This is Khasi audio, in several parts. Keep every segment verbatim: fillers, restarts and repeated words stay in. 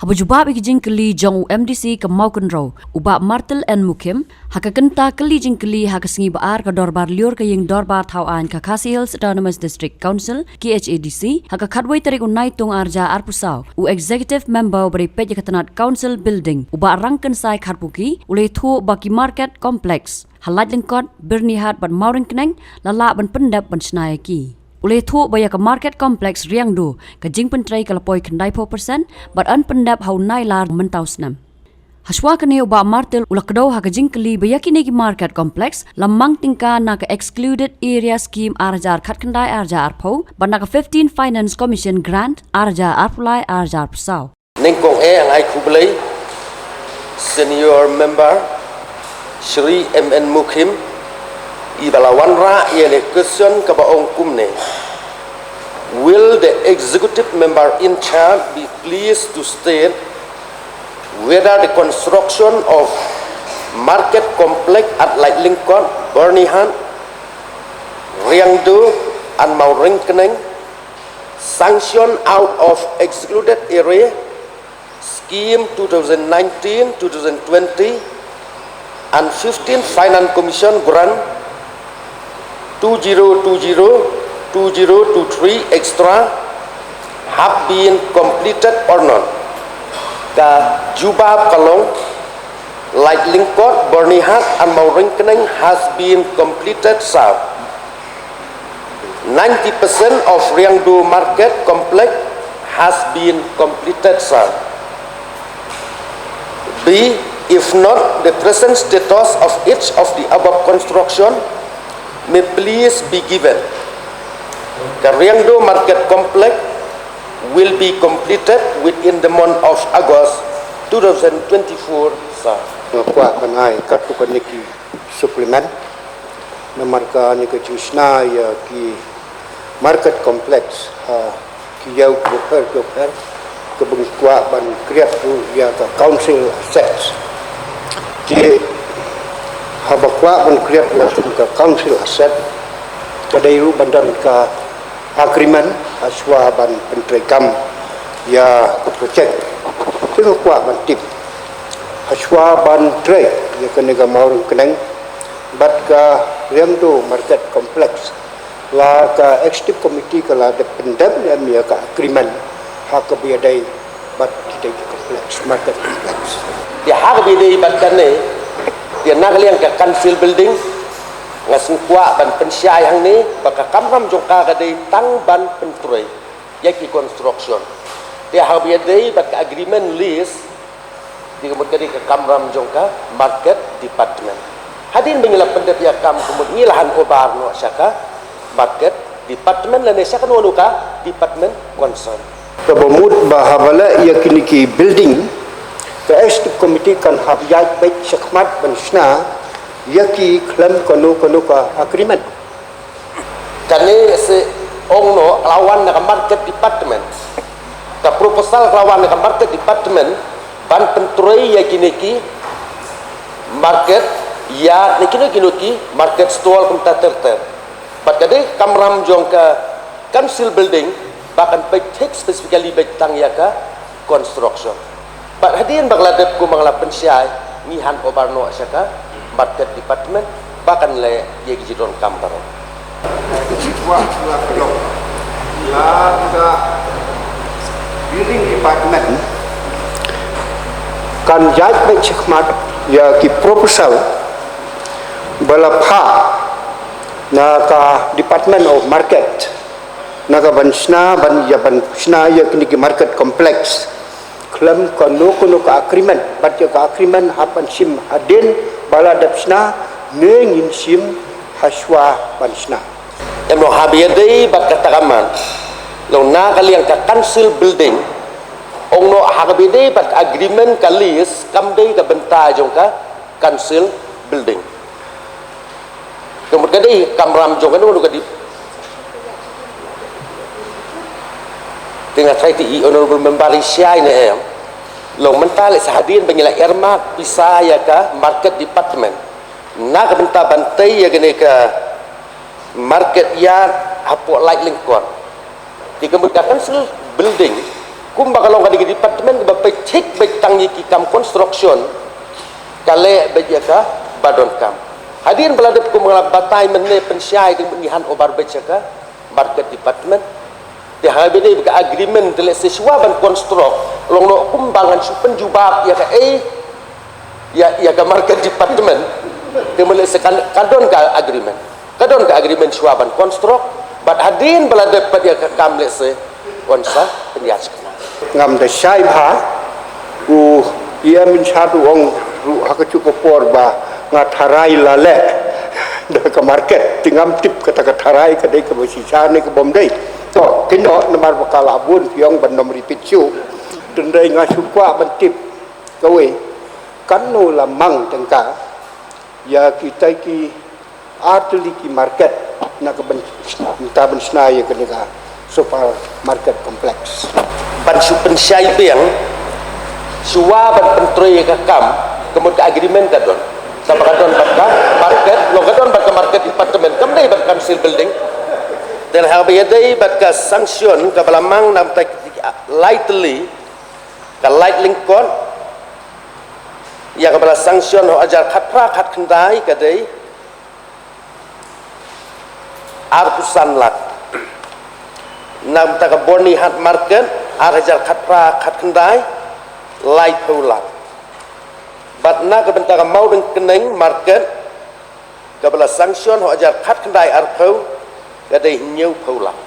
Ba jubab ïa ki jingkylli jong u M D C ka Mawkynrew, u Bah Martil N Mukhim, ha ka kynta kylli jingkylli ha ka sngi ba ar ka dorbar lyiur ka ïing dorbar thaw aiñ ka Khasi Hills Autonomous District Council, K H A D C, ha ka khatwei tarik u Naitung arhajar arphew saw, u Executive Member uba dei peit ïa ka tnat Council Building, u Bah Rangkynsai Kharpuki, u la ïathuh ba ki Market Complex ha Laitlyngkot, Byrnihat bad Mawryngkneng la lah ban pyndep ban shna ïa ki. U la ïathuh ba ïa ka Market Complex Riangdo ka jingpyntrei ka la poi khyndai phew percent bad yn pyndep ha u Nailar mynta u snem. Hashwa kane u Bah Martil u la kdew ha ka jingkylli ba ïa kine ki Market Complex la mang tyngka na ka Excluded Area Scheme arhajar khatkhyndai arhajar arphew bad na ka fifteen Finance Commission Grant arhajar arphew lai arhajar arphew saw. Nyngkong eh nga ai khublei Senior Member Shri M N Mukhim, iba la wanrah ïa kane ka question kaba ong kumne: Will the Executive Member in charge be pleased to state whether the construction of market complex at Laitlyngkot, Byrnihat, Riangdo and Mawryngkneng sanction out of Excluded Area Scheme two thousand nineteen, two thousand twenty and fifteen Finance Commission Grant two zero two zero, two zero two three extra have been completed or not? Ka jubab ka long, Laitlyngkot, Byrnihat and Mawryngkneng has been completed, sir. Ninety percent of Riangdo Market Complex has been completed, sir. B, if not, the present status of each of the above construction may please be given. The Riangdo Market Complex will be completed within the month of August two thousand twenty-four, sir. Nga kwah ban ai katto katne ki supplement namar kane ka jingshna ïa ki market complex ha ki ïew kiba pher kiba pher, kaba ngi kwah ban create ruh ïa ka council assets. Te haba kwah ban create ïa ka council asset, ka dei ruh ban don ka agreement hashwa ban pyntreikam ïa ka project. Te nga kwah ban tip, hashwa ban trei ïa kane ka Mawryngkneng bad ka Riangdo Market Complex, la ka executive committee ka la dep pyndep ne em ïa ka agreement ha kaba ïadei bad kitei ki complex, market complex? Te ha kaba ïadei bad kane, te na ka liang ka council building, nga sngew kwah ban pynshai hangne ba ka kamram jong ka ka dei tang ban pyntrei ïa ki construction. Te ha kaba ïadei bad ka agreement lease, te ka mut ka dei ka kamram jong ka market department. Hadien ba ngi la pyndep ïa ka kam, ka mut ngi la hand over noh sha ka market department lane sha kano kano ka department concern. Kaba mut ba haba leh ïa kine ki building, ka executive committee kan hap ïaid beit shakhmat ban shna ïa ki khlem kano kano ka agreement. Kane se ong noh ka la wan na ka market department. Ka proposal ka la wan na ka market department ban pyntrei ïa kine ki market yard ne kino kino ki market stall kumta ter ter. Bad ka dei kamram jong ka council building ba kan peit thik specifically beit tang ïa ka construction. Bad hadien ba ka la dep kum ba nga la pynshai, ngi hand over noh sha ka market department ba kan leh ïa ki jingdonkam baroh. Building department kan ïaid beit shakhmat ïa ki proposal ba la phah na ka Department of Market, na ka ban shna, ban ïa ban shna ïa kine ki market complex khlem kano kano ka agreement, bad ïa ka agreement hap ban shim hadien ba la dep shna ne ngin shim hashwa ban shna. Em, noh ha kaba ïadei bad kata ka mat, long na ka liang ka council building, ong noh ha kaba ïadei bad ka agreement, ka lease kam dei ka bynta jong ka council building. Ka mut ka dei kamram jong kano kano ka dei. Te nga tharai te i honorable member i shai ne em. Long mynta leh sa hadien ba ngi la earmark pisa ïa ka market department, na ka bynta ban tei ïa kane ka market yard hapoh Laitlyngkot. Te ka mut ka council building Kumba ka long ka dei ka department kaba peit thik beit tang ïa ki kam construction, ka leh beit ïa kaba donkam. Hadien ba la dep, kumba nga la batai mynne, pynshai dang mynne handover beit sha ka market department. Te haba dei ka agreement, te lehse shuwa ban construct, long noh kumba ngan shu pynjubab ïa ka, eh, ïa, ïa ka market department. Te mynne lehse kan, ka don ka agreement. Ka don ka agreement shuwa ban construct, bad hadien ba la dep pat ïa ka kam, lehse yn sa pynïaid shakna. Ngam da shai bha, u ïa min sha tu ong ruh ha kajuh ka por ba nga tharai la leh da ka market, te ngam tip kata ka tharai ka dei kaba shisha ne ka bym dei. To, kynnoh namar ba ka la bun phi ong ban nym repeat shuh. Te nga shu kwah ban tip kawei, katno la mang tyngka ïa kita ki ar tylli ki market na ka ban, mynta ban shna ïa kane ka supermarket complex. Ban shu pynshai biang, shuwa ban pyntrei ïa ka kam, ka mut ka agreement ka don. Kaba ka don bad ka market, long ka don bad ka market department, kam dei bad council building. Te haba ïadei bad ka sanction kaba la mang na bynta ki lai tylli, ka light lyngkot, ïa kaba la sanction ha u hajar khatphra khatkhyndai ka dei arphew san lak. Na bynta ka Byrnihat market, ar hajar khatphra khatkhyndai, laiphew lak. Bad na ka bynta ka Mawryngkneng market, kaba la sanction ha u hajar khatkhyndai arphew, ka dei hynñiewphew lak.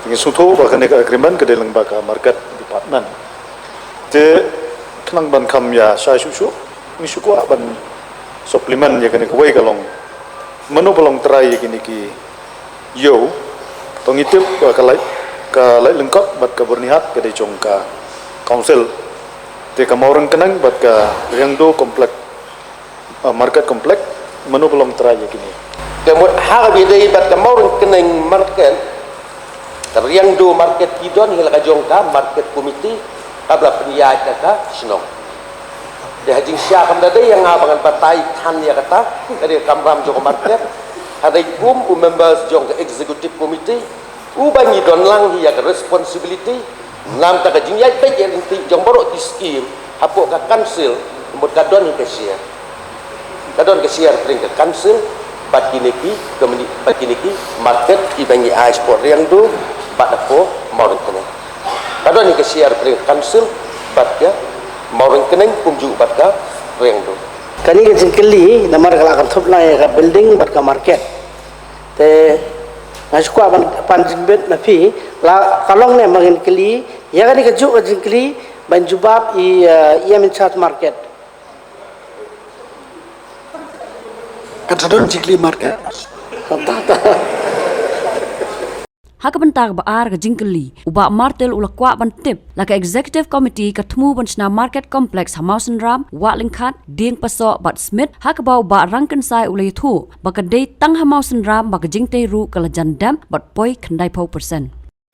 Ngi sngewthuh ba kane ka agreement ka dei lyngba ka market department. Te khnang ban kham ïa shai shuh shuh, ngi shu kwah ban supplement ïa kane kawei, ka long, mano ba long trai ïa kine ki ïew? To ngi tip ba ka light, ka light lyngkot bad ka Byrnihat ka dei jong ka council. Te ka Mawryngkneng bad ka Riangdo complex, ah, market complex, mano ba long trai ïa kine? Ka mut haba ïadei bad ka Mawryngkneng market, ka Riangdo market ki don hi la ka jong ka market committee kaba la pynïaid da ka shnong. Te ha jingshisha kam da dei ïa nga ba ngan batai than ïa kata, ka dei ka kamram jong ka market. Hynrei kum u members jong ka executive committee, uba ngi don lang hi ïa ka responsibility, namar ka jingïaid beit ïaid ryntih jong baroh ki scheme hapoh ka council, mut ka don hi ka share. Ka don ka share pyrshah ka council bad kine ki committee, bad kine ki market kiba ngi ai shapoh Riangdo bad hapoh Mawryngkneng. Ka don hi ka share pyrshah ka council bad ka Mawryngkneng kumjuh bad ka Riangdo. Kane ka jingkylli namar ka la kynthup lang ïa ka building bad ka market. Te nga shu kwah ban pan jingbit na phi, la ka long ne, ma ngin kylli ïa kane kajuh ka jingkylli ban jubab i, eh, i ïa min sha market. Kata don jingkylli market. Ha ka bynta kaba ar ka jingkylli, u Bah Martel u la kwah ban tip la ka executive committee ka thmu ban shna market complex ha Mawsynram, Wah Lyngkhat, Diengpasoh bad Smit, ha kaba u Bah Rangkynsai u la ïathuh ba ka dei tang ha Mawsynram ba ka jingtei ruh ka la jan dem bad poi khyndaiphew percent.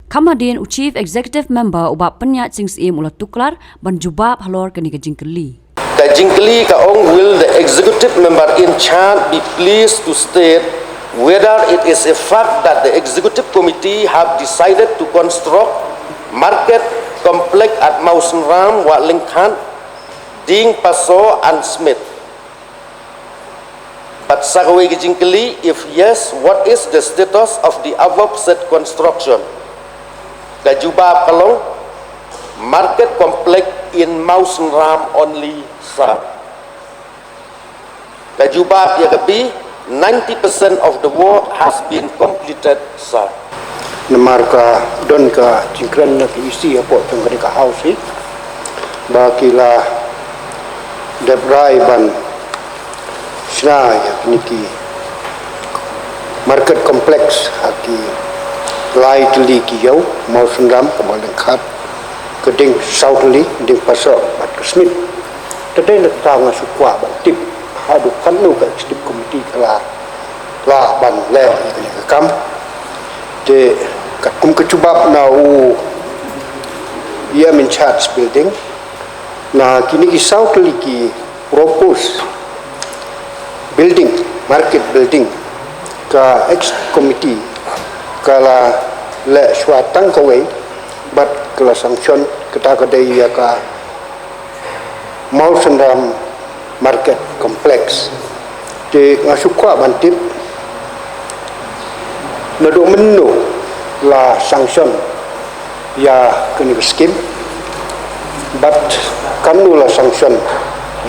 Kham hadien u chief executive member u Bah Pynïaid Sing Syiem u la tuklar ban jubab halor kane ka jingkylli. Ka jingkylli ka ong, will the executive member in charge be pleased to state whether it is a fact that the executive committee have decided to construct market complex at Mawsynram, Wah Lyngkhat, Diengpasoh and Smit? Bad sa kawei ka jingkylli, if yes, what is the status of the above said construction? Ka jubab ka long, market complex in Mawsynram only, sir. Ka jubab ïa ka B, ninety percent of the work has been completed, sir. Namar ka don ka jingkren na ka E C hapoh jong kane ka House hi, ba ki la dep rai ban shna ïa kine ki market complex ha ki lai tylli ki ïew, Mawsynram, ka Wah Lyngkhat, ka Dieng, saw tylli, Diengpasoh bad ka Smit. Te dei na kata nga shu kwah ban tip haduh katno ka executive committee ka la lah ban leh ïa kane ka kam. Te katkum ka jubab na u E M in charge building, na kine ki saw tylli ki propose building, market building, ka executive committee ka la leh shuwa tang kawei bad ka la sanction Kata ka dei ïa ka Mawsynram Market Complex. Te nga shu kwah ban tip naduh mynno la sanction ïa kane ka skim bad katno la sanction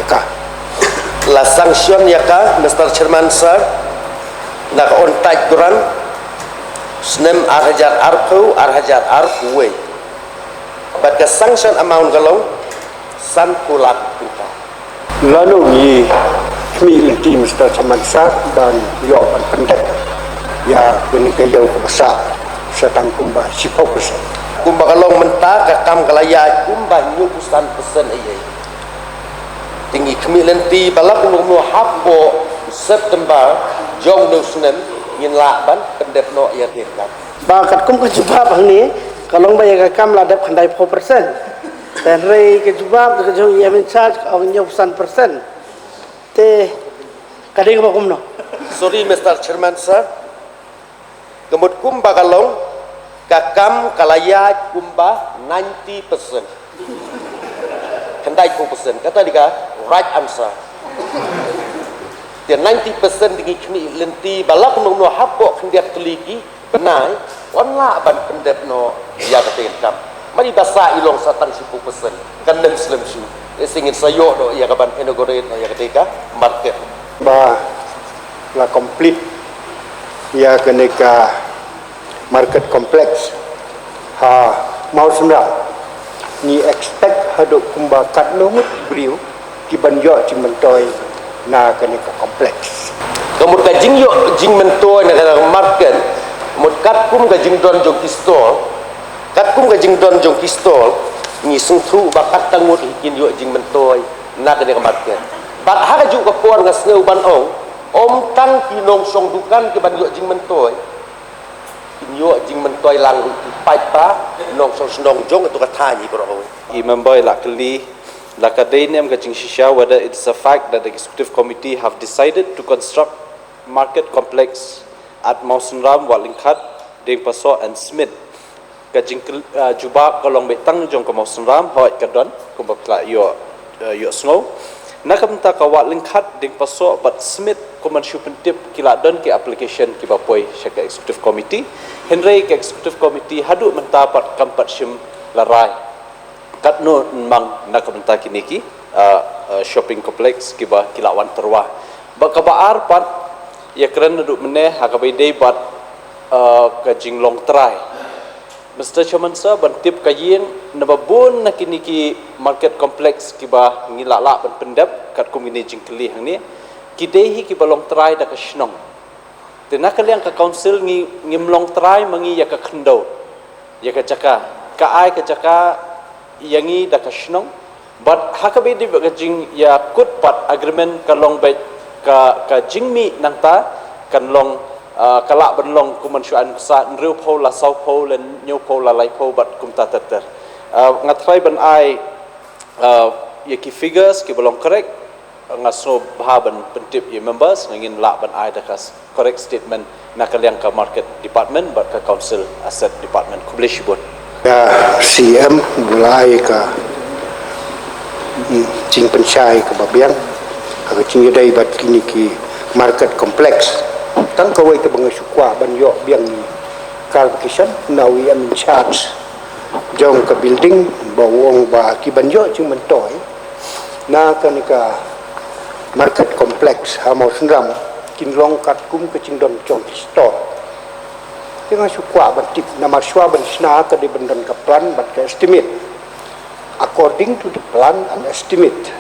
ïa ka. La sanction ïa ka, Mister Chairman Sir, na ka on tight grant snem ar hajar arphew, ar hajar arphew wei. Bad ka sanction amount ka long sanphew lak tyngka. Lano ngi khmih lynti, Mister Chairman Sir, ban ïoh ban pyndep ïa kane ka ïew kaba sah sa tang kumba shiphew percent? Kumba ka long mynta ka kam ka la ïaid kumba hynñiewphew san percent ïa. Te ngi khmih lynti ba la kumno kumno hapoh September jong une u snem ngin lah ban pyndep noh ïa ka kam. Ba katkum ka jubab hangne ka long ba ïa ka kam la dep khyndai phew percent. Te hynrei ka jubab ka jong i M in charge ka ong hynñiewphew san percent. Te ka dei kaba kumno? Sorry, Mister Chairman Sir. Ka mut kumba ka long, ka kam ka la ïaid kumba ninety percent. Khyndai phew percent, kata dei ka right answer. Te ninety percent dei ngi khmih lynti ba la kumno kumno hapoh khyndiat tylli ki bnai yn lah ban pyndep noh ïa kata ka kam. Mar ba sah i long sa tang shiphew percent, kan nym slem shuh. Te ngin sa ïoh noh ïa ka ban inaugurate noh ïa kata ka market. Ba la complete ïa kane ka market complex ha Mawsynram, ngi expect haduh kumba katno ngut briew ki ban ïoh jingmyntoi na kane ka complex? Ka mut ka jingïoh jingmyntoi na kane ka market, mut katkum ka jingdon jong ki stall, katkum ka jingdon jong ki stall, ngi sngewthuh ba katno ngut hi kin ïoh jingmyntoi na kane ka market. Bad ha kajuh ka por nga sngew ban ong, ym tang ki nongshong dukan ki ban ïoh jingmyntoi, kin ïoh jingmyntoi lang ruh ki paidbah nongshong shnong jong kato ka thaiñ hi baroh kawei. I member i la kylli, la ka dei ne em ka jingshisha, whether it's a fact that the executive committee have decided to construct market complex at Mawsynram, Wah Lyngkhat, Diengpasoh and Smit. Ka jingkyl-, ah, jubab ka long beit tang jong ka Mawsynram, hooid ka don, kumba phi la ïoh, eh, ïohsngew. Na ka bynta ka Wah Lyngkhat, Diengpasoh bad Smit, kumban shu pyntip ki la don ki application kiba poi sha ka executive committee. Hynrei ka executive committee haduh mynta pat kam pat shym la rai katno yn mang na ka bynta kine ki, ah, ah, shopping complex kiba ki la wan tyrwa. Bad kaba ar pat, ïakren naduh mynne ha kaba ïadei bad, ah, ka jinglong trai. Mister Chairman Sir, ban tip ka ïing, naba bun na kine ki market complex kiba ngi la lah ban pyndep katkum kine jingkylli hangne, ki dei hi kiba long trai da ka shnong. Te na ka liang ka council ngi, ngim long trai ma ngi ïa ka khyndew, ïa ka jaka. Ka ai ka jaka ïa ngi da ka shnong. Bad ha kaba ïadei bad ka jingïakut pat agreement ka long beit ka, ka jingmih nangta kan long, ah, ka lah ban long kumban shu ai nuksa hynriewphew la sawphew lane hynñiewphew la laiphew bad kumta ter ter. Ah, nga try ban ai, ah, ïa ki figures kiba long correct, nga sngewbha ban pyntip ïa members, nga ngin lah ban ai da ka s-, correct statement na ka liang ka market department bad ka council asset department. Khublei shibun. Ïa C M ba la ai ka, mm, jingpynshai kaba biang ha ka jingïadei bad kine ki market complex. Tang kawei kaba nga shu kwah ban ïoh biang ïa ka clarification na u M in charge jong ka building ba u ong ba ki ban ïoh jingmyntoi na kane ka market complex ha Mawsynram kin long katkum ka jingdon jong ki stall. Te nga shu kwah ban tip namar shuwa ban shna ka dei ban don ka plan bad ka estimate. According to the plan and estimate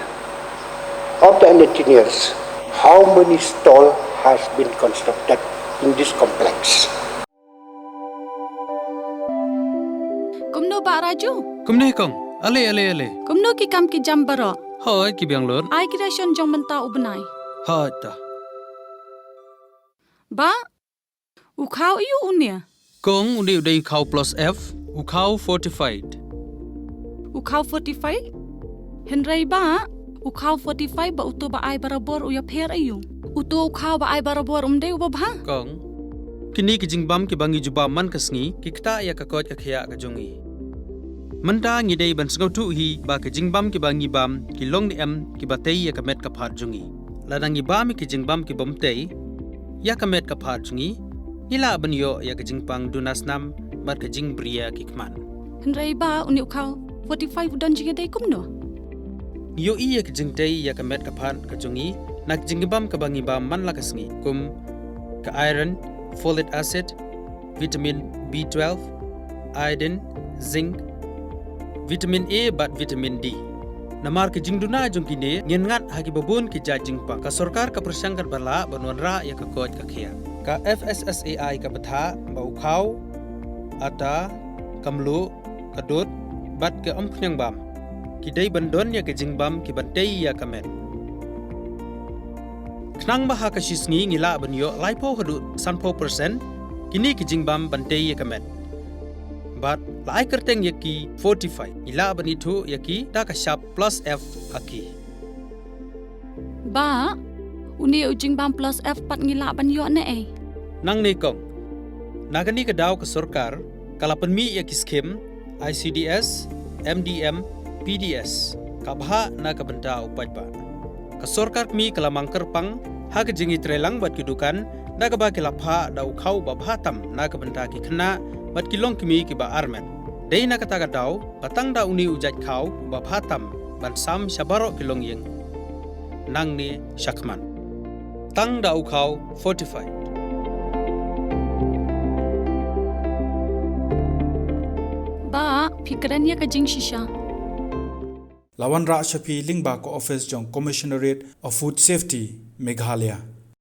of the engineers, how many stall has been constructed in this complex? Kumno Bah Raju? Kumne kong. Ale, ale, ale. Kumno ki kam ki jam baroh? Hooid, ki biang lut. Ai ki ration jong mynta u bnai. Hooid ta. Bah, u khaw aiu une? Kong, une u dei u khaw plus F, u khaw fortified. U khaw fortified? Hynrei Bah, u khaw fortified bad uto ba ai barabor u ïapher aiu? Uto u khaw ba ai barabor um dei uba bha? Kong, kine ki jingbam kiba ngi jubab man ka sngi ki ktah ïa ka koit ka khiah ka jong ngi. Mynta ngi dei ban sngewthuh hi ba ki jingbam kiba ngi bam ki long ne em kiba tei ïa ka met ka phad jong ngi. Lada ngi bam ïa ki jingbam ki bym tei ïa ka met ka phad jong ngi, ngi lah ban ïoh ïa ka jingpang duna snam bad ka jingbriew ki khmat. Hynrei ba une u khaw forty-five u don jingïadei kumno? Ngi ïohi ïa ka jingtei ïa ka met ka phad ka jong ngi na ka jingbam kaba ngi bam man la ka sngi, kum ka iron, folic acid, vitamin B twelve, iodine, zinc, vitamin A bad vitamin D. Namar ka jingduna jong kine, ngin ngat ha kiba bun ki jait jingpang. Ka sorkar ka pyrshang katba lah ban wanrah ïa ka koit ka khiah. Ka F S S A I ka bthah ba u khaw, ata, ka mluh, ka dud bad ka umphniang bam ki dei ban don ïa ka jingbam kiban tei ïa ka met. Khnang ba ha ka shi sngi ngi lah ban ïoh laiphew haduh sanphew percent kine ki jingbam ban tei ïa ka met. Bad la ai kyrteng ïa ki fortify, ngi lah ban ithuh ïa ki da ka shap plus F ha ki. Ba, une u jingbam plus F pat ngi lah ban ïoh ne ei? Nangne kong, na kane ka daw ka sorkar ka la pynmih ïa ki skim I C D S, M D M, P D S, ka bhah na ka bynta u paidbah. Ka sorkar kmie ka la mang kyrpang ha ka jingïatreilang bad ki dukan, da kaba ki la phah da u khaw ba bha tam na ka bynta ki khynnah bad ki longkmie kiba armet. Dei na kata ka daw ba tang da une u jait khaw ba bha tam ban sam sha baroh ki longïing. Nangne shakhmat, tang da u khaw fortify. Ba, phi kren ïa ka jingshisha. La wanrah sha phi lyngba ka office jong Commissionerate of Food Safety, Meghalaya.